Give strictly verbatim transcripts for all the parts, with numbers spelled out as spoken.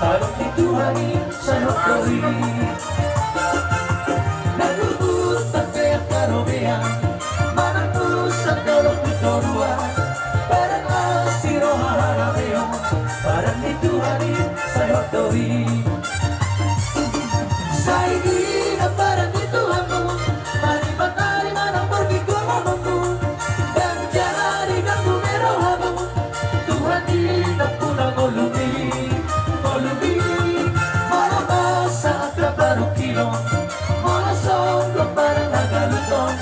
Padan ni Tuhan i sai hot do i. Nang luhut tangke angka robean, manang tu sandok tu toruan, padan asi roha haradeon, padan ni Tuhan i sai hot do i. Sai diingot padan ni Tuhanmu, manang matari manang borngin goarna, ndang jadi ganggu be rohamu. Tuhan i nampuna ngolumi, ngolumi. Molo masa angka parungkilon, molo songgop padan hagaluton,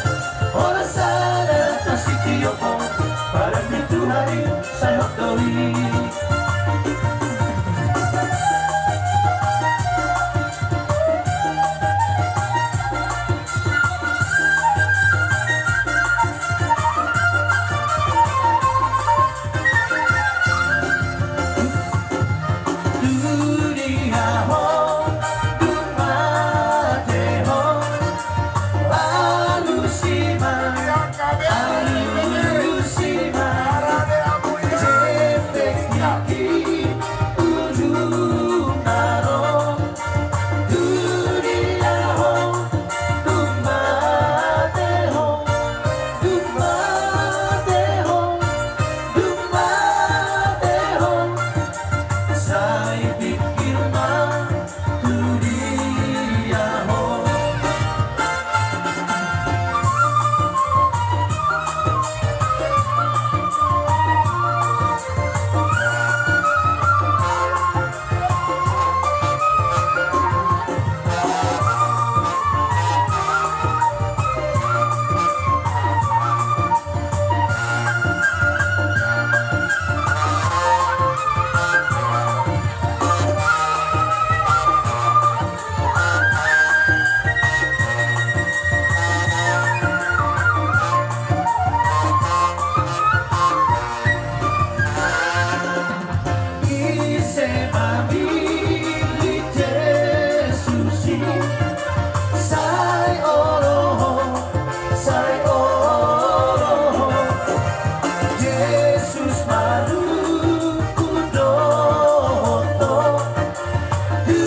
holan sada na sitiopon, padan ni Tuhan i sai hot do i. Dunia on, dung mate on, alusi ma, alusi ma, jempek i ujungna ro. Dunia on, dung mate on, dung mate on, dung mate on, sai pingkir ma tu dia on. Ise ma millit Jesus i, sai olo ho, sai olo ho. Jesus marhundul do ho, tu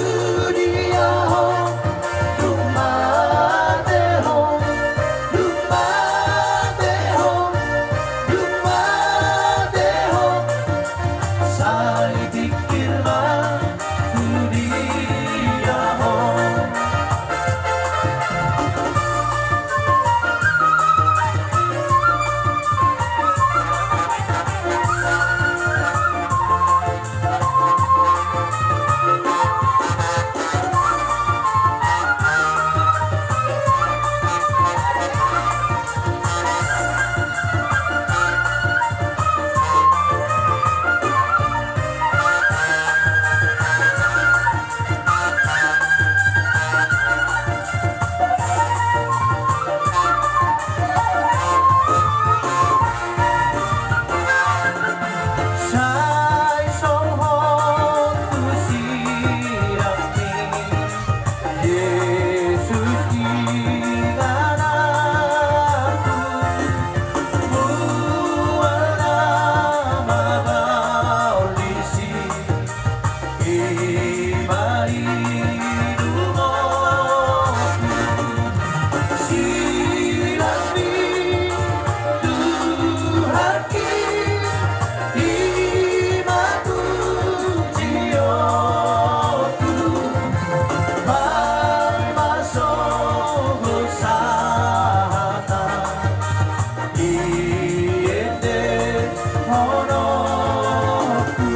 dia on, dung mate on, dung mate on, dung mate on, sai pingkir ma tu dia on. Sai songon tusi nami, Jesus ingananku, mual na mabaol disi. Ima inumon silang ni Tuhanki, ima pujionku, boi ma songon sahata. Iendehononku.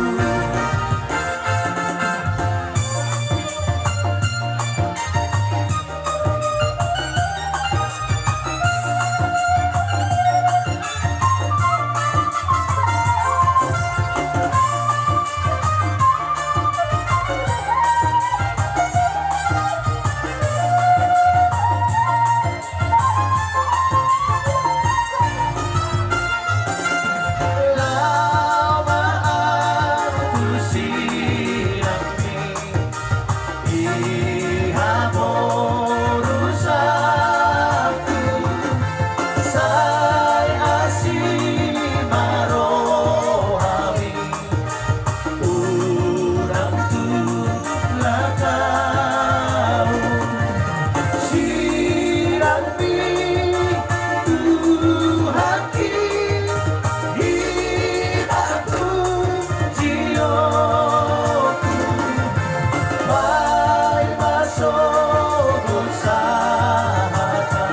Paima sogot sahata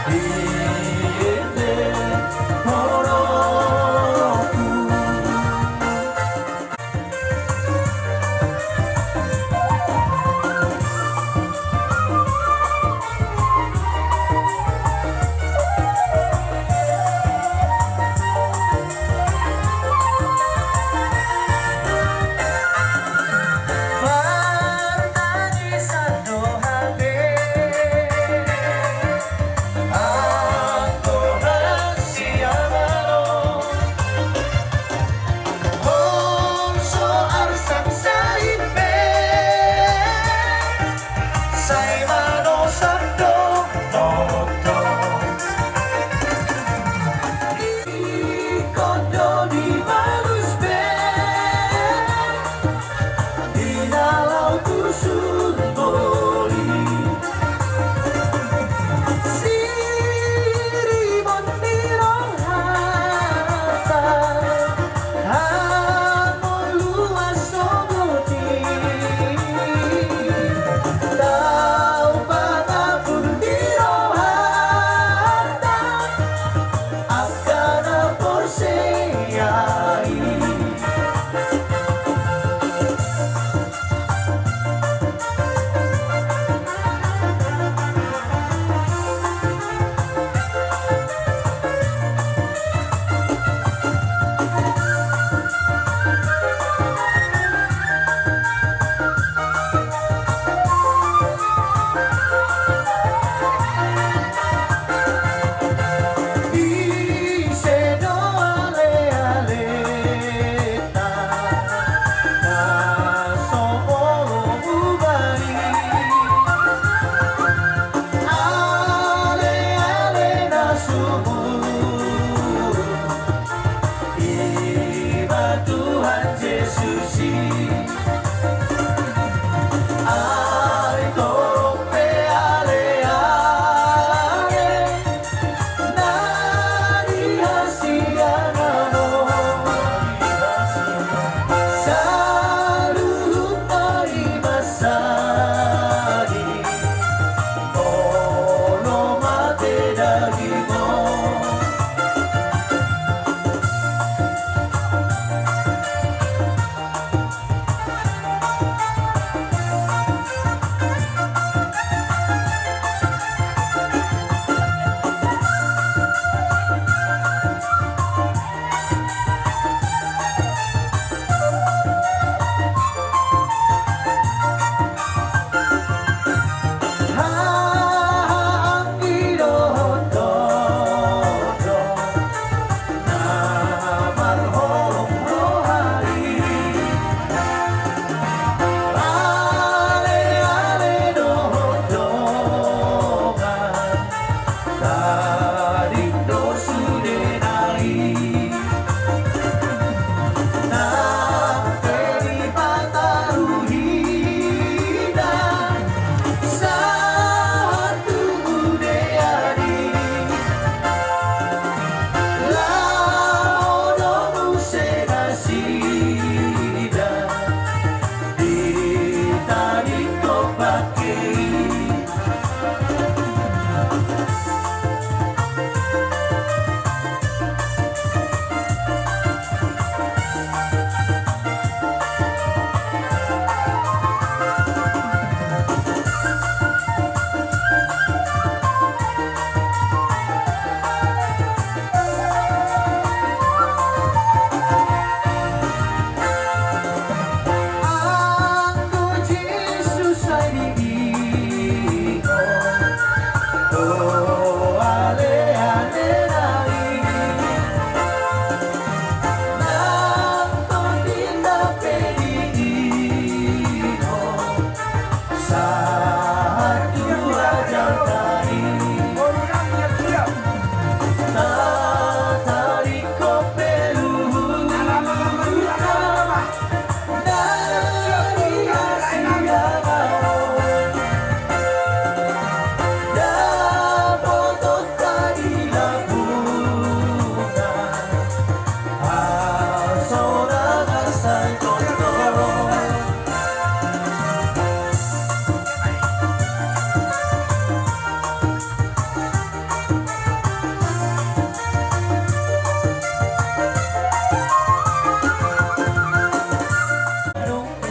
di ende horongku. Martangiang do hami, anggo na sian Amang. Molo so arsak sahit pe, sai manosap do monggo. Ingkon do dibalus be di na laho tuson boli. Siribon ni rohanta, hangoluan sogot i. Tau pangapul ni rohanta, angka na porsea i.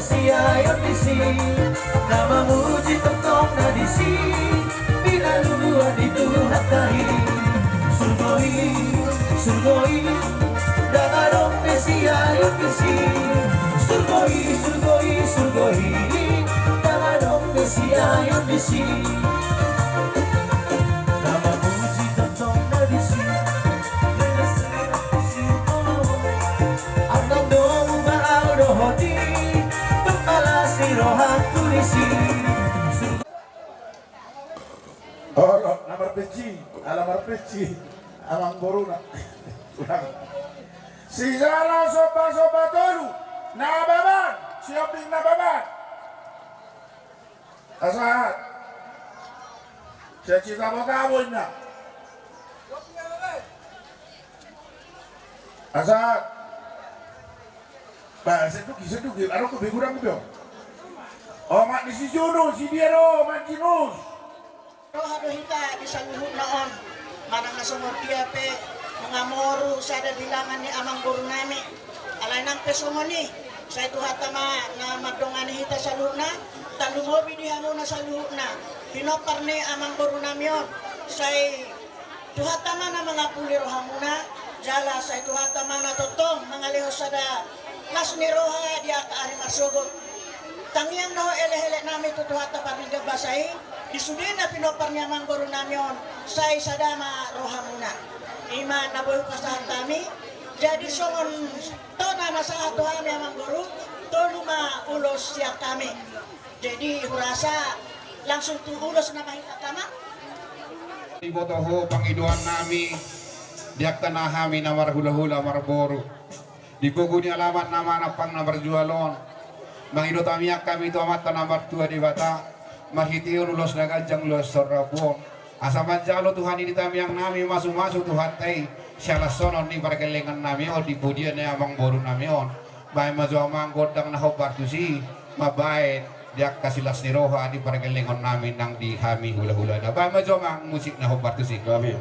Siaon disi, na mamuji tongtong na disi, pinaluhuan ni Tuhanta i. Surgo i, surgo i, ndang adong be siaon disi. Surgo i, surgo i, surgo i, ndang adong be siaon disi. Na mamuji tongtong na disi. Andang domu ma au dohot i, tung palas ni rohangku disi. Olo, na marpeci, ala marpeci, amangboruna. Ulang. Sijala somba-somba tolu, Nababan, Sihombing Nababan. Asa. Sian Sitabo-tabo inna. Asa. Bah, seduki, seduki. Aro ku be gurang be. Omak ni si Junus, si dia do, Manjinus. Roha do hita di saluhutna on. Manang na songon dia pe, nunga moru sada bilangan ni amangboru nami. Alai nang pe songon i, sai Tuhanta ma na mandongani hita saluhutna, tarlumobi di hamuna saluhutna, pinompar ni amangboru nami on, sai Tuhanta ma na mangapuli rohamuna, jala sai Tuhanta ma na tongtong mangalehon sada las ni roha di angka ari marsogot. Tangiang dohot elek-elek nami tu Tuhanta pardenggan basa i, di sude na pinompar ni amangboru nami on, sai sada ma rohamuna. I ma na boi hupasahat hami, jadi songon tona na sahat tu hami amangboru, tolu ma ulos sian hami. Jadi hurasa langsung tu ulos nama hita tama. Diboto ho pangidoan nami, di angka na hami na marhula-hula marboru. Di pogu ni alaman na manampang na marjual on. Mangidot hami angka hami tu Amanta na martua Debata. Marhitehon ulos na ganjang ulos sorrabuon. Asa manjalo Tuhan i di tangiang nami masu-masu Tuhanta i. Sialashonon ni pargellengon nami on di pudian ni amangboru nami on. Baen ma jo amang gondang na hombar tusi. Mambaen di angka silas ni roha di pargellengon nami nang di hami hula-hulana. Baen ma jo amang musik na hombar tusi. Amin.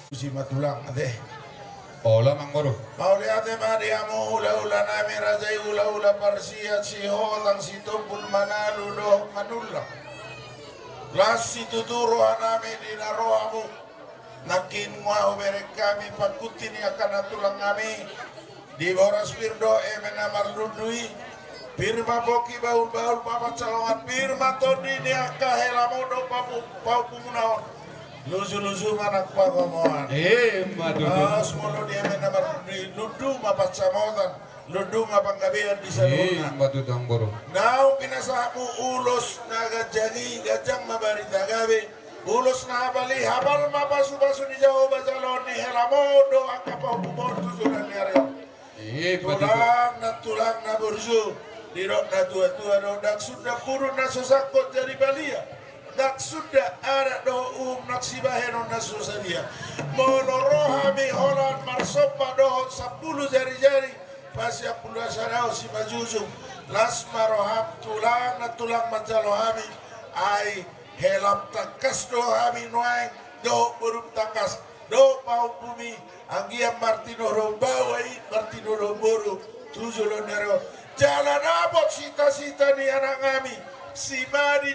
Tusi ma tulang ate. Olo amangboru. Mauliate ma di hamu hulahula nami raja i hulahula Parsiat, Sihotang, Sitompul, Manalu dohot Manullang. Las situtu roha nami di na ro hamu. Nangkin nunga hubereng hami pangkuti ni angka na tulang nami. Di boras pir do eme na marlundu i. Pir ma pongki, bahulbahul ma pansalongan, pir ma tondi ni angka helamu dohot pahu-, pahumpumuna on. Lujuluju ma nang pagomoan. Emma tutu. Laos molo di eme na marlundu i, lundu ma pansamotan, lundu ma panggabean di saluhutna. Emma tutu, amang boru. Naung pinasahatmu ulos na ganjang i, ganjang ma barita gabe. Ulos na hapal i, hapal ma pasupasu ni Jahowa jaloon ni helamu dohot angka pahumpumuna tu joloan ni ari on. Emma tutu. Tulang na, tulang na burju, didok natuatua do, ndang suda pudun na so sangkot jadi palia, ndang suda adat dohot uhum nang sibahenon na so sadia. Molo ro hami holan marsomba dohot sampulu jarijari, pasiam pulu asa dao simanjujung, las ma roham, tulang na, tulang manjalo hami, ai helam tangkas do hami nuaeng, dohot borum tangkas, dohot pahumpumi, anggiat martinodohon baoa i, martinodohon boru, tu joloan ni ari on. Jala dapot sitasita ni anaknami, si Madin,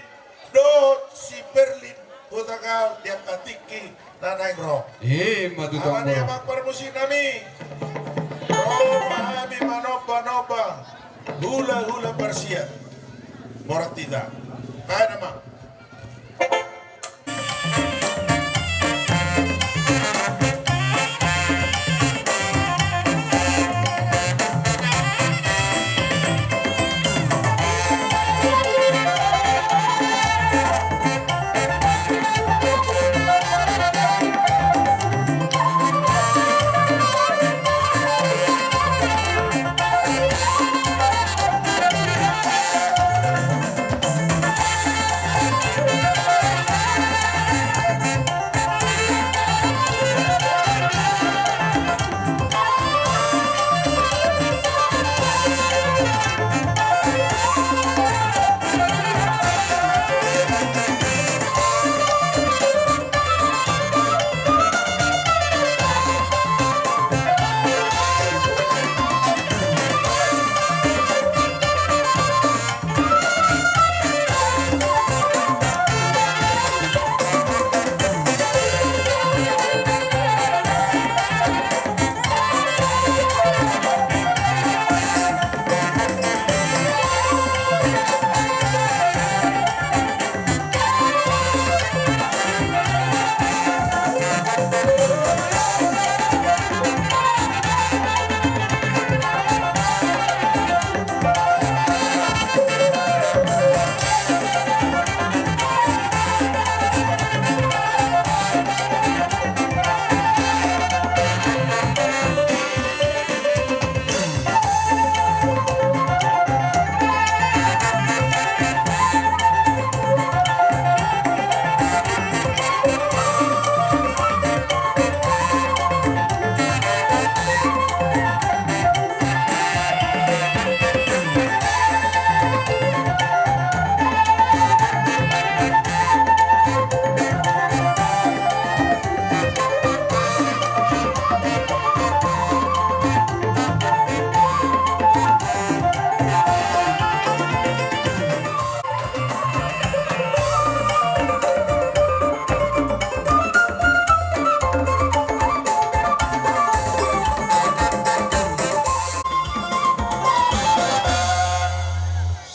dohot si Berlin, hutangihon di angka tingki na naeng ro. Emma tutu, amang boru. Amang parmusiknami, ro ma hami manombanomba, hulahula parsiat. Borat hita. Baen, amang.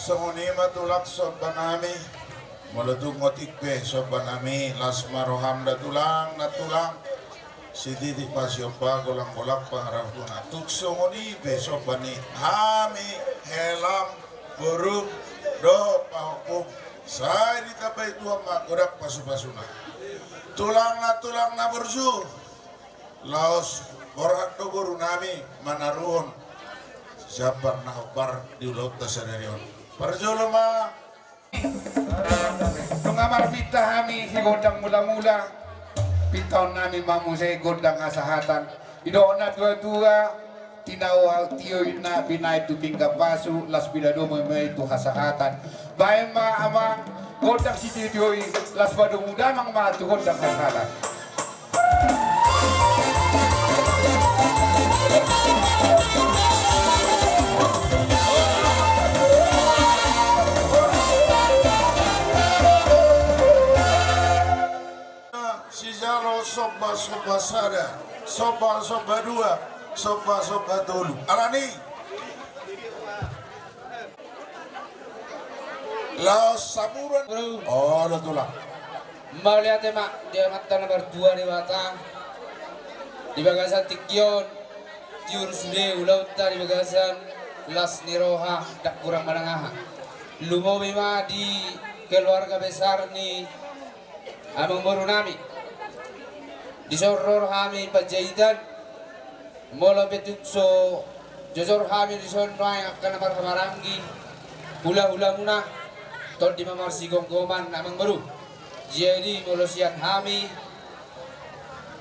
Songon i ma tulang somba nami. Molo tung otik pe somba nami, las ma roham da tulang na tulang. Sititi ma siomba, golanggolang pangarahutna. Tung songon i pe somba ni hami, helam, borum, dohot pahompum. Sai ditambai Tuhan ma godang pasupasuna. Tulang na, tulang na burju. Laos borhat do boru nami manaruhon jambar na hombar di ulaonta sadari on. Parjolo ma. Nunga marpinta hami sigondang mulamula, pintaon nami ma muse gondang hasahatan. Didok natuatua, tinahu tio inna binahen tu pinggan pasu, las pinadomu ma i tu hasahatan. Baen ma amang gondang sitio i, las padomu damang ma tu gondang hasahatan. Sijalo somba, somba sada, somba, somba dua, Somba, somba tolu. Alani. Laos saburan. Olo tulang. Mauliate ma di Amanta na martua Debata. Di bagasan tingki on, tiur sude ulaonta di bagasan las ni roha, ndang hurang manang aha. Lumobi ma di keluarga besar ni amangboru nami. Dison ro hami Panjaitan, molo pe tung so jojor hami dison nuaeng angka na marhahamaranggi, hulahulamuna, tondi ma marsigomgoman amangboru. Jadi molo sian hami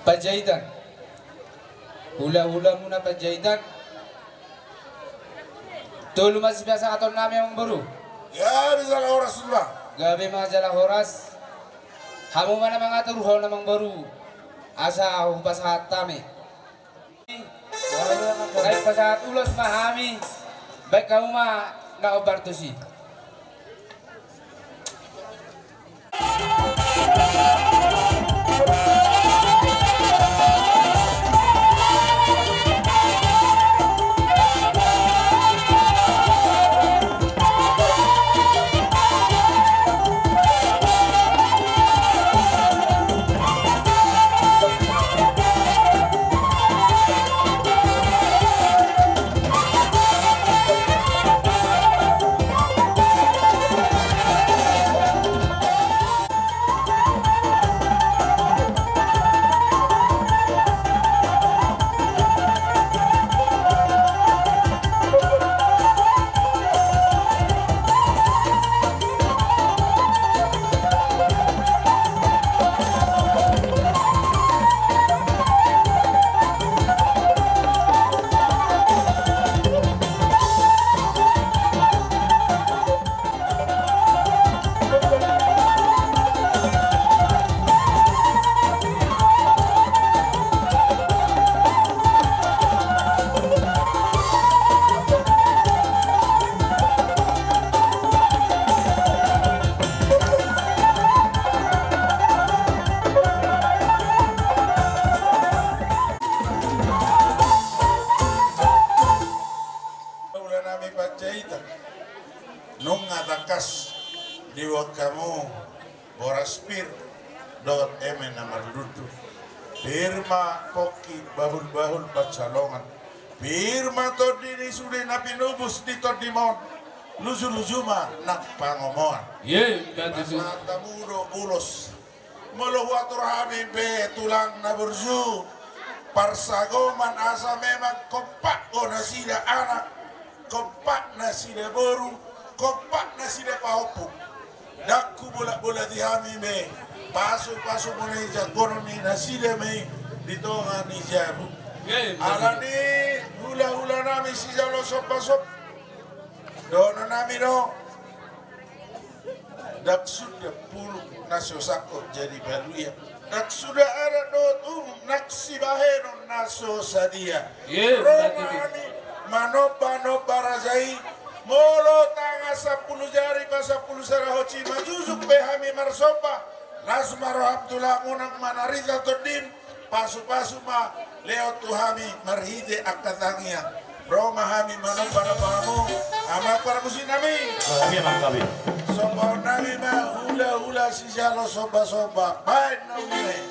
Panjaitan, hulahulamuna Panjaitan, tolu ma sipasahaton nami amangboru. Gabe jala horas ma. Gabe ma jala horas. Hamu ma na mangaturhon amangboru, asa hupasahat hami. Sai pasahat ulos ma hami. Baen hamu ma na hombar tusi. Hulahulanami Panjaitan, nunga tangkas diboan hamu boras pir dohot eme na marlundu. Pir ma pongki bahulbahul pansalongan. Pir ma tondi ni sude na pinubus di tondimon. Lujuluju ma nang pangomoan. Pasahat hamu do ulos. Molo huatur hami be tulang na burju, parsagoman asa memang kompak do nasida anak, kompak nasida boru, kompak nasida pahompu. Ndang hubolak-bolak di hami be, pasu-pasu muna i jangkonon ni nasida be di tonga ni jabu. Alani hulahulanami sijalo somba-somba, dohononnami do. Ndang suda pulung na so sangkot jadi baluia. Ndang suda adat dohot umum nang sibahenon na so sadia. Ro ma hami manomba-nomba raja i. Molo tangan sampulu jari pasampulu sada hoci manjujung pe hami marsomba. Las ma roham tulang, unang manarida tondim. Pasu-pasu ma lehon tu hami marhite angka tangiang. Ro ma hami manomba-nomba hamu, amang parmusiknami. Sombaonnami ma hulahula sijalo somba-somba. Baen na uli ma i.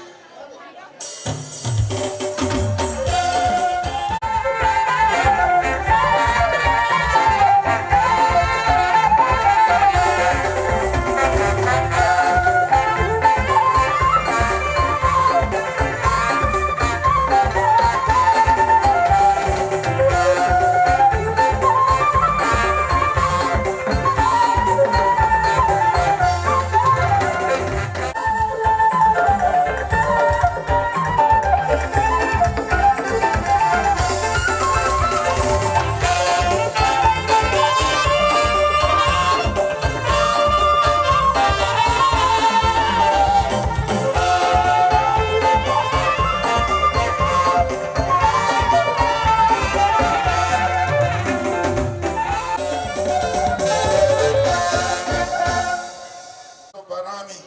Somba nami,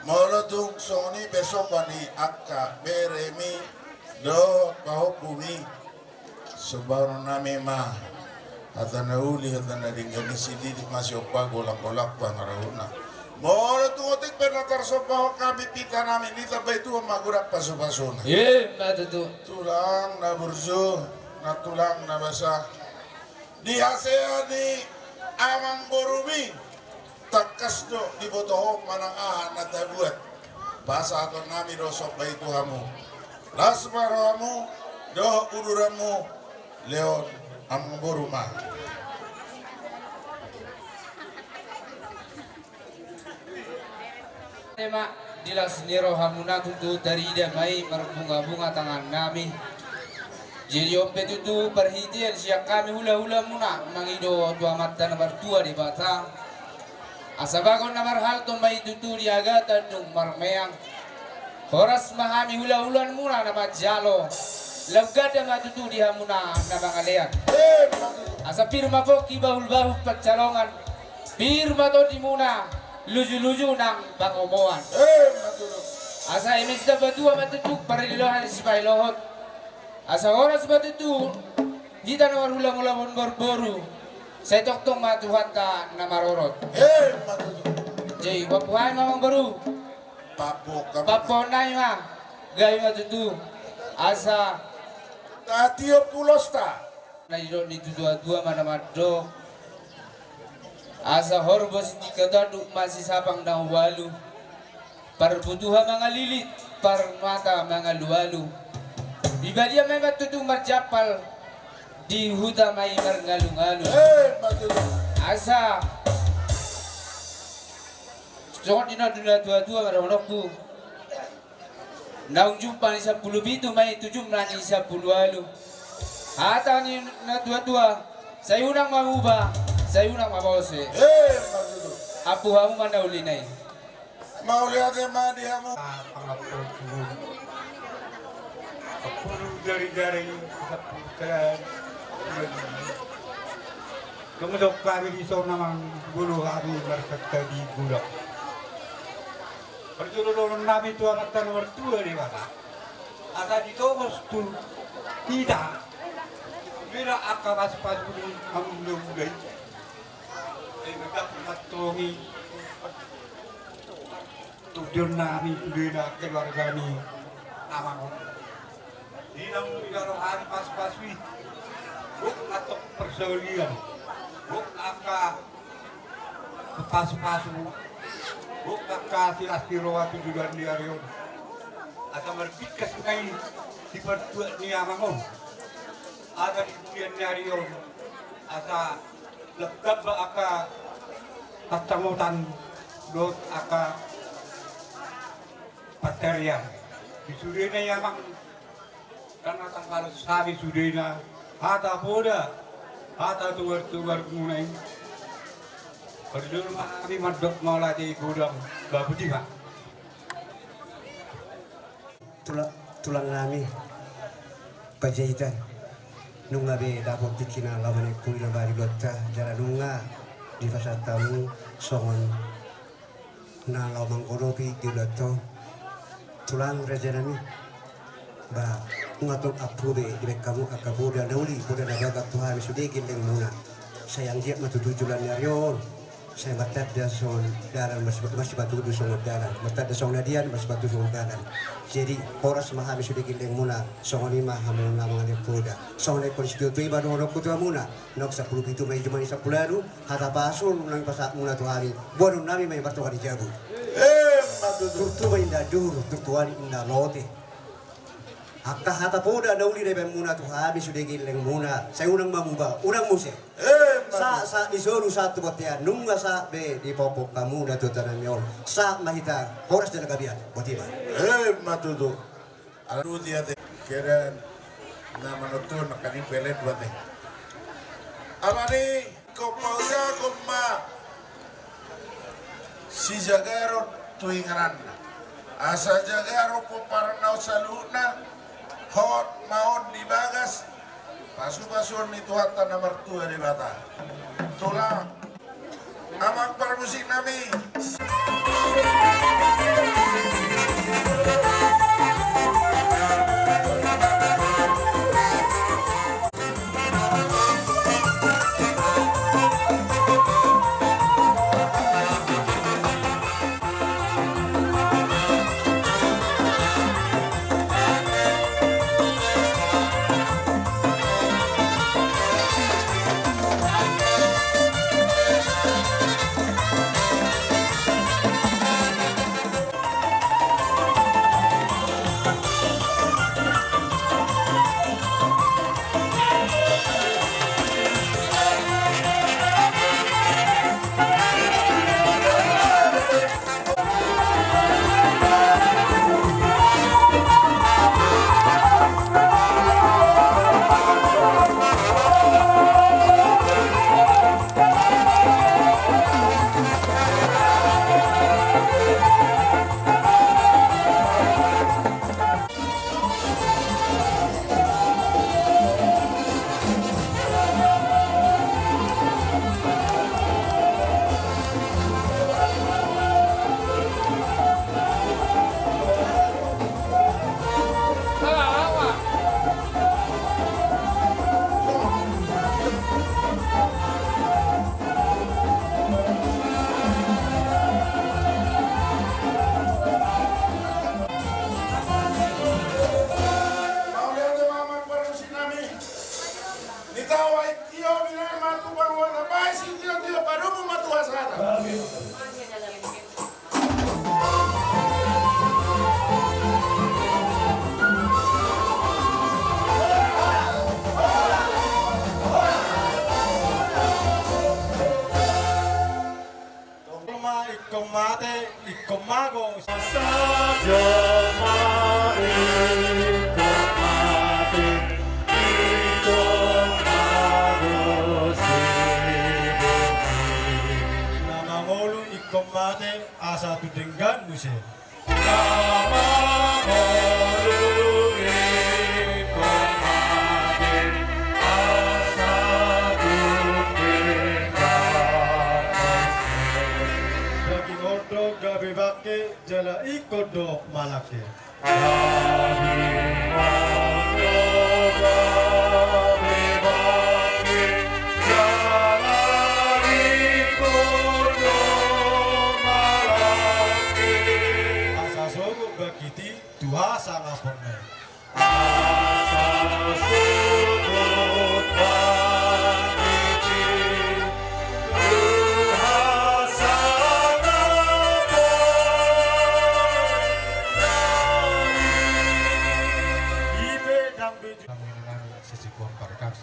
molo tung songon i pe somba ni angka beremi dohot pahompumi. Sombahonon nami ma hata na uli, hata na denggan, sididik ma siompa, golanggolang pangarahutna. Molo tung otik pe na tarsombahon hami, hita nami, ditambai Tuhan ma godang pasupasuna. Ima tutu. Tulang na burju, na tulang na basa. Di hasea ni amangborumi, tangkas do diboto ho manang aha na tabuat. Pasahaton nami do somba i tu hamu. Las ma rohamu dohot uduranmu, lehon amangboru ma. Ema, di las ni rohamuna tutu tarida ma i marbungabunga tangan nami. Jadi on pe tutu parhitean sian hami hulahulamuna mangido tu Amanta na martua Debata, asa bagot na marhalto ma i tutu di agatan dung marmeang. Horas ma hami hulahulamuna na manjalo, laho ganda ma tutu di hamuna na mangalean. Asa pir ma pongki bahulbahul pansalongan, pir ma tondimuna lujuluju nang pangomoan. Asa eme sitamba tua ma tutu pardiloan ni sipaelohot. Asa horas ma tutu hita na marhulahula marboruboru, sai tongtong ma Tuhanta na marorot. Jadi pampu hami ma amangboru. Pampu hami ma. Gabe ma tutu. Asa tatiop ulosta. Na didok ni natuatua ma na mandok: Asa horbo sitingko tanduk, masisapang na ualu, parbutuha mangalilit, parmata mangalualu. Di badia ma i tutu marjampal, di huta ma i marngalungalu. Asa songon didok ni natuatua ma dohononku: Naung jumpa ni sampulu pitu ma i tu jumpa ni sampulu ualu. Hata ni natuatua: Sai unang mamuba, sai unang mabose. Pampu hamu ma na uli na i. Mauliate ma di hamu. Pangapotun. Sampulu jari-jari, sampulu jari. Dung didok hami dison, amang, molo hami marhata di godang, parjolo dohonon nami tu Amanta na martua Debata, asa ditogos tu hita bela angka pasupasu ni hamuna i. Eme tangkas mantongi tu dison nami, tu dison keluarga ni amang on. Di na molo dijalo hami pasupasu i, gok antong parsaulian, gok angka pasupasu, gok angka silas ni roha tu joloan ni ari on. Asa marbingkas ma i di partuat ni amang on. Asa di pudian ni ari on, asa lam tamba angka pansamotan dohot angka pansarian. Di sudena i, amang, kan na tangkas hami sudena hata poda, hata togar-togar muna i. Parjolo ma hami mandok mauliate godang, ba boti ma. Tula-, tulang nami Panjaitan, nunga be dapot tingki na laho manempui na bahen ulaonta, jala nunga dipasahat hamu songon na laho manggodopi di ulaonta on. Tulang raja nami, ba, nunga tong ampu be dibahen hamu angka poda na uli, poda na bagak tu hami sude gellengmuna. Sai anggiat ma tutu joloan ni ari on sai martanda songon dalan, marsi-, marsipatudu songon dalan, martanda songon adian, marsipatudu songon dalan. Jadi horas ma hami sude gellengmuna, songon i ma hamu na mangalean poda. Songon na ingkon situatua i ma dohononku tu hamuna. Naung sampulu pitu ma i jumadi sampulu ualu, hata pasu naung dipasahat muna tu hami, boanon nami ma i martonga ni jabu. Turtu ma indahan duhur, turtu ma indahan lote. Angka hata poda na uli na dibahen muna tu hami sude gellengmuna, sai unang mamuba, unang muse. Sahat, sahat ni solu, sahat tu bontean, nunga sahat be dipompon hamu na tuatua nami on. Sahat ma hita horas jala gabe, boti ma. Ima tutu. Ala ruti ate kedan na manonton nangkaning pelet bate. Alani i, paujahon ma sijagaron tu ingananna, asa jagaron pomparanna on saluhutna. Hot ma on di bagas pasupasuon ni Tuhanta na martua Debata. Tulang, amang parmusik nami. Ingkon mate, ingkon mago. Sajo ma ingkon mate, ingkon mago si Bongi. Na mangolu ingkon mate, asa tu denggan muse. Na mangolu ingkon mate, asa tu denggan muse. Daging on do gabe bangke, jala ingkon do malangke. Daging on do gabe bangke, jala ingkon do malangke. Asa sogot bangkit i tu hasangaponna i. Asa sogot bangkit i tu hasangaponna i. I pe ndang be ju- Nami, nami, sisi kuat pada kami.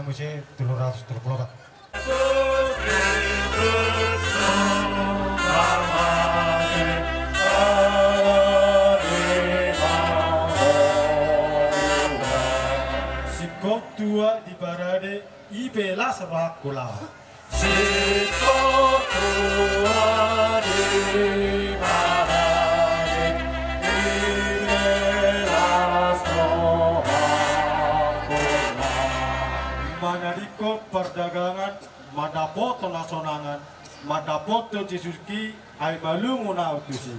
Muse tolu ratus tolu pulu opat. Singkop tua di parade, i pe las rohangku laho. Singkop tua di parade, i pe las rohangku laho. Manadingkon pardagangan, mandapothon hasonangan, mandapothon Jesus i, ai malungun ahu tusi.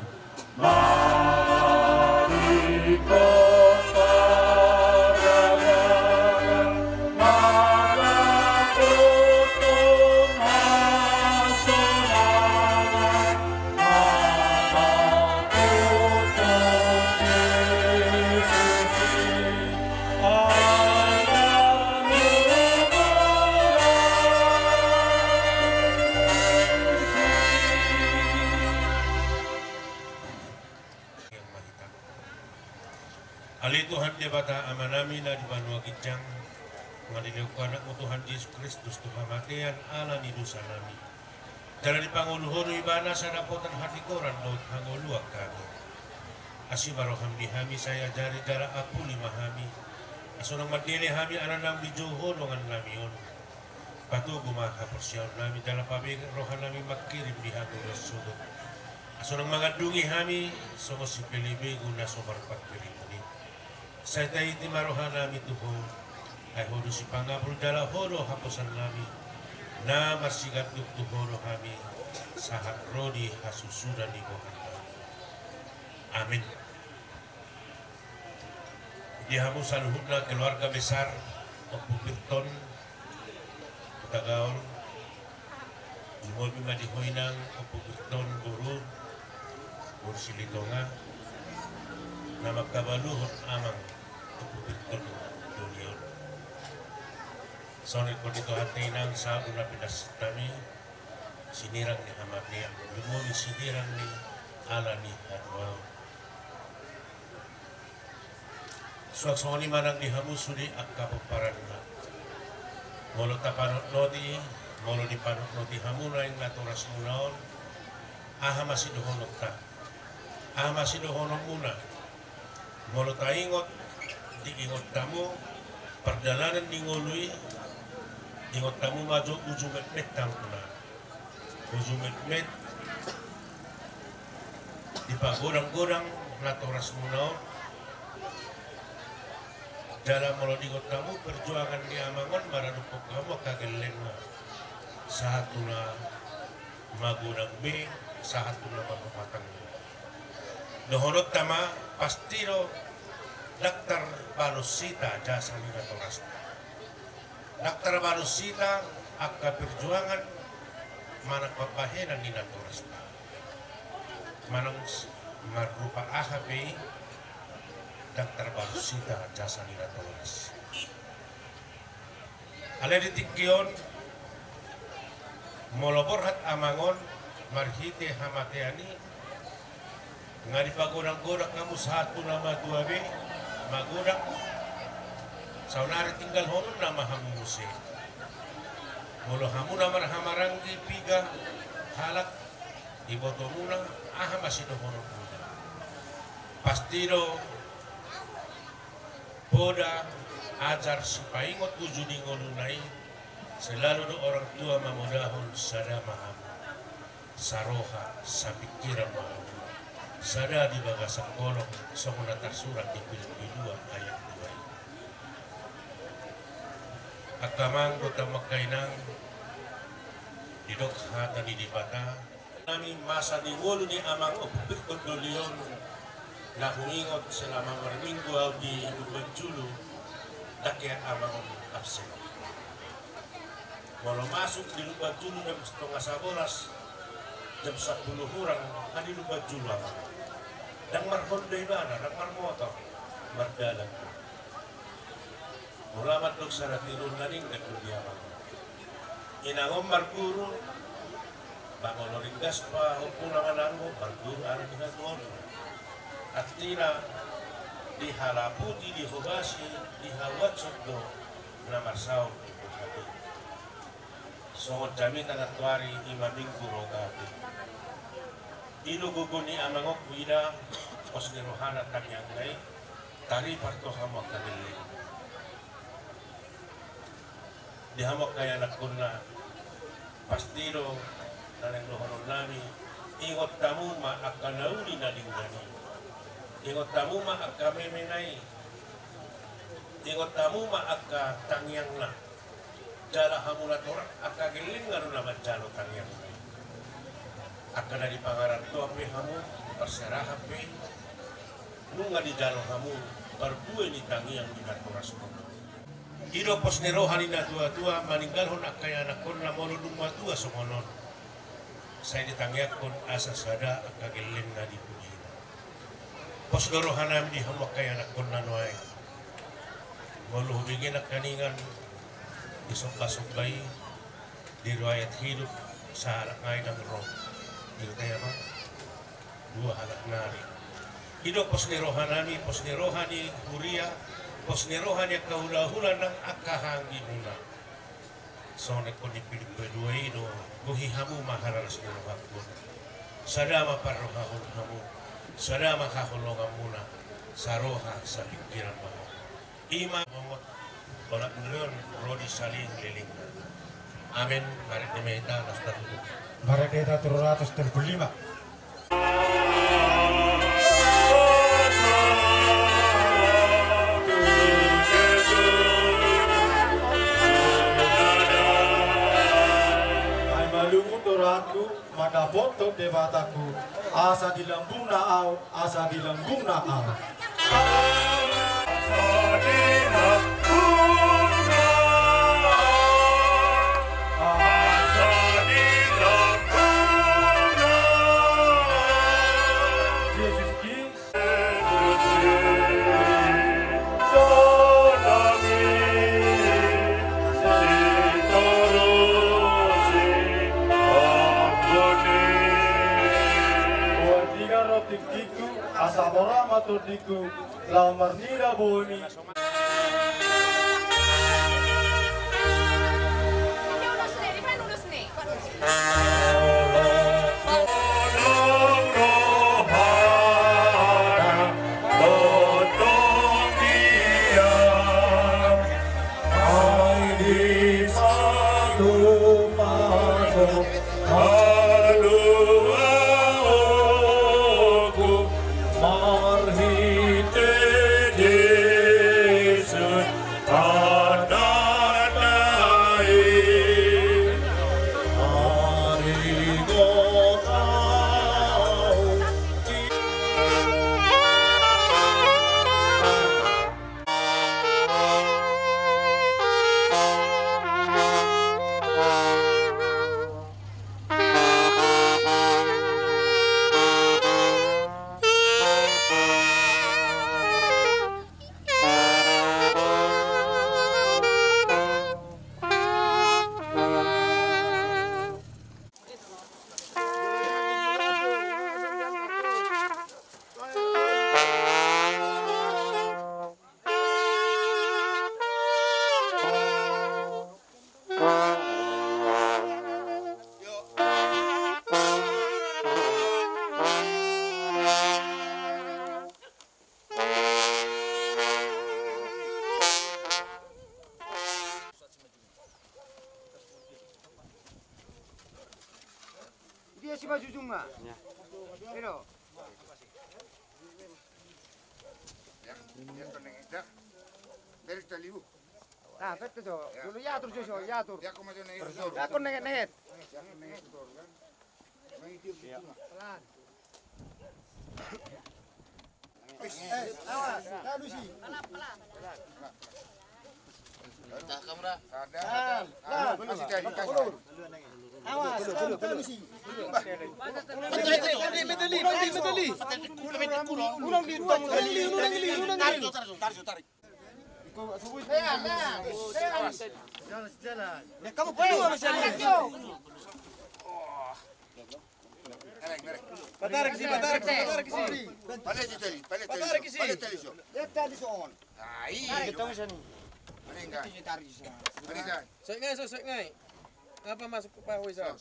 Manadingkon pardagangan, mandapothon hasonangan, mandapothon Jesus i. Ale Tuhan Debata Amanami na di banua ginjang, nga dilehon Anakmu Tuhan Jesus Kristus tu hamatean ala ni dosanami. Jala dipangolu Ho do Ibana sada dapotan hatigoran dohot hangoluan hami. Asi ma roham di hami, sai ajari jala apuli ma hami, asa unang mandele hami ala naung dijou Ho dongannami on. Patogu ma haporseaonnami jala pabege rohanami mangkirim di hangoluan sogot, asa unang mangandungi hami songon sipelebegu na so marpangkirimon i. Sai taiti ma rohanami tu Ho, ai Ho do sipangapul jala Ho do haposannami, na marsiganduk tu Ho do hami sahat ro di hasusuran ni goarnami. Amin. Di hamu saluhutna keluarga besar Ompu Pirton Hutagaol, lumobi ma di ho inang Ompu Pirton boru, boru Silitonga, na mangkabaluhon amang Ompu Pirton doli on. Songon i do di ho inang sahat tu na pinangido nami, sinirang ni hamatean, lumobi sinirang ni ala ni hatuaon. Suang songon i ma nang di hamu sude angka pomparanna. Molo tapanotnoti, molo dipanotnoti hamu naeng natorasmuna on, aha ma sidohononta? Aha ma sidohononmuna? Molo taingot, diingot hamu pardalanan ni ngolu i, ingot hamu ma jo uju metmet hamuna. Uju metmet dipagodang-godang natorasmuna on. Jala molo diingot hamu perjuangan ni amang on, maradophon hamu angka gellengna, sahat tu na magodang be, sahat tu na marrumah tangga. Dohononta ma, pasti do ndang tarbalos hita jasa ni natorasna. Ndang tarbalos hita angka perjuangan manang pambahenan ni natorasna. Manang s-, marrupa aha pe i, ndang tarbalos hita jasa ni natoras. Alai di tingki on, molo borhat amang on marhite hamatean i, nga dipagodang-godang hamu sahat tu na matua be, magodang. Saonari tinggalhononna ma hamu muse. Molo hamu na marhahamaranggi piga halak, ibotomuna, aha ma sidohononmuna? Pasti do poda, ajar, sipaingot uju ni ngoluna i, selalu do orang tua mamodahon sada ma hamu, saroha, sapingkiran ma hamu, sada di bagasan holong, songon na tarsurat di Filipi dua ayat dua i. Angka amang dohot angka inang, didok hata ni Debata, nami masa ni ngolu ni amang Ompu Pirton doli on, na huingot selama marminggu au di Lumban Julu, ndang hea amang on absen. Molo masuk di Lumban Julu jam setengah sabolas, jam sapuluh hurang, nga di Lumban Julu amang on. Ndang marhonda ibana, ndang marmotor, mardalan. Molo mandok sada tiruon na denggan do di amang on. Inang on marguru, ba molo ringgas pe ompuna manang on, marguru ala ni hatuaonna. Artina, dihalaputi, dihobasi, dihaluashon do na marsaor. Songon jamita nantoari i ma minggu roha pe. I do gogo ni amangku, ida pos ni rohana tangiangna i, taripar tu hamu angka gelleng. Di hamu angka ianakkonna, pasti do na naeng dohononnami, ingot hamu ma angka na uli na denggan i. Ingot hamu ma angka memena i. Ingot hamu ma angka tangiangna. Jala hamu natoras angka gellengna do na manjalo tangiangna i. Angka na di pangarantoan pe hamu, parserahan pe, nunga dijalo hamu parbue ni tangiang di natorasmuna. I do pos ni roha ni natuatua maninggalhon angka ianakkonna molo dung matua songon on. Sai ditangiangkon asa sada angka gellengna di pudi. Pos do rohanami di hamu angka ianakkonna nuaeng. Molo hubege nangkiningan di sombasomba i, di riwayat hidup, sahalak nai ndang ro. Di huta i ma dua halak nari. I do pos ni rohanami, pos ni roha ni huria, pos ni roha ni angka hulahula nang angka haanggimuna. Songon na nidok ni Pilipi dua i do, gohi hamu ma hararas ni rohangku. Sada ma parrohahon hamu, sada ma haholonganmuna, saroha sapingkiran ma hamu. I ma mongot, olat ni roha on ro di saleleng lelengna. Amen. Marende ma hita, laos tatutup. Marende hita tu dua ratus tolu puluh lima. Ai malungun do rohangku mandapothon Debatangku, asa di lambungna ahu, asa di lambungna ahu. Asa mora ma tondingku laho marnida bohimi. Ai di satu pasu haluaonku marhite Jesus anakna i. Ari gotau. Dia si Pak Jujung, Pak. Ya. Halo. Ya, ya, kau nengit dah. Dari tali, Bu. Nah, betul tuh. Ya. Dulu ya, terus, ya, terus. Ya, kau macam nengit, terus. Ya, kau nengit, nengit. Ya, kau nengit, terus, kan. Nengit, terus, ya. Pelan. Eh, awas, tahan dulu, si. Tahan, tahan. Awas, tahan, tahan dulu, si. Ulang di, ulang di, ulang di, ulang di, ulang di, ulang di. Tarik, tarik, tarik. Tarik, tarik. Jalan, jalan. Ya, kamu berdua masih ada. Patarik si, patarik si, patarik si. Pale si tali, pale tali. Patarik si. Pale tali so. Lihat tali so on. Ai. Tarik. Soek ngai, soek ngai. Apa masuk ke pahu isa?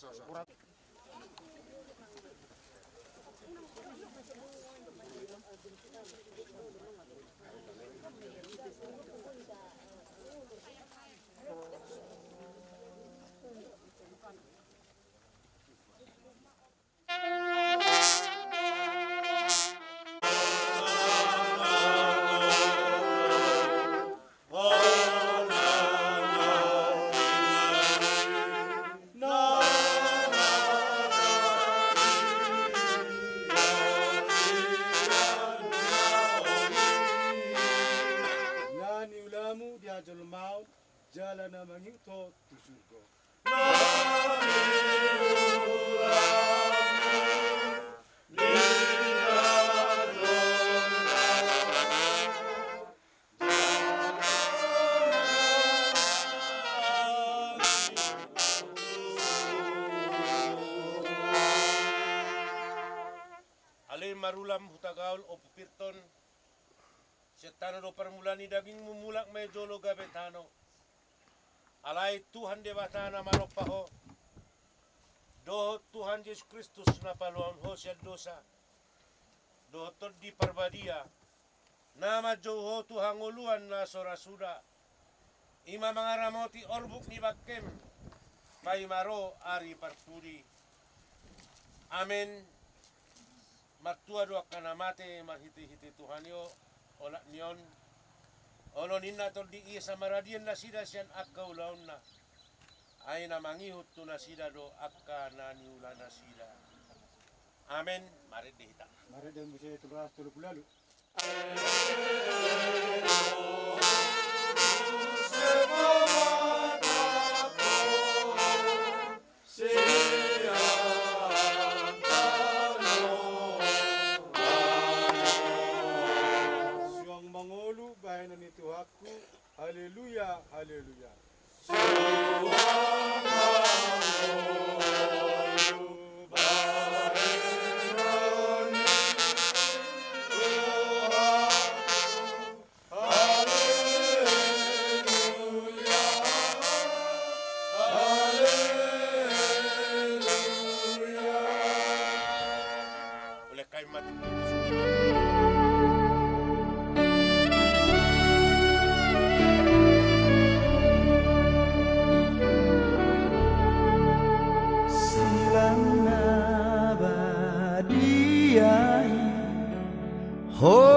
Na niulamu di hajolmaon, jala na mangihut ho tu surgo. Ale marulam hutagaol, Ompu Pirton, sian tano do parmulaan ni dagingmu, mulak ma i jolo gabe tano. Alai Tuhan Debata na manompa ho, dohot Tuhan Jesus Kristus na paluahon ho sian dosa, dohot Tondi Parbadia, na manjou ho tu hangoluan na so ra suda, i ma mangaramoti orbuk ni bangkem, paima ro ari parpudi. Amen. Martua do angka na mate marhitehite Tuhan i, olat ni on. Olo ninna Tondi i, asa maradian nasida sian angka ulaonna, ai na mangihut tu nasida do angka na niula nasida. Amen. Marende hita. Marende muse tolu ratus tolu pulu ualu. Suang mangolu bahenon ni Tuhanku. Haleluya, haleluya. Silang na badia i, ho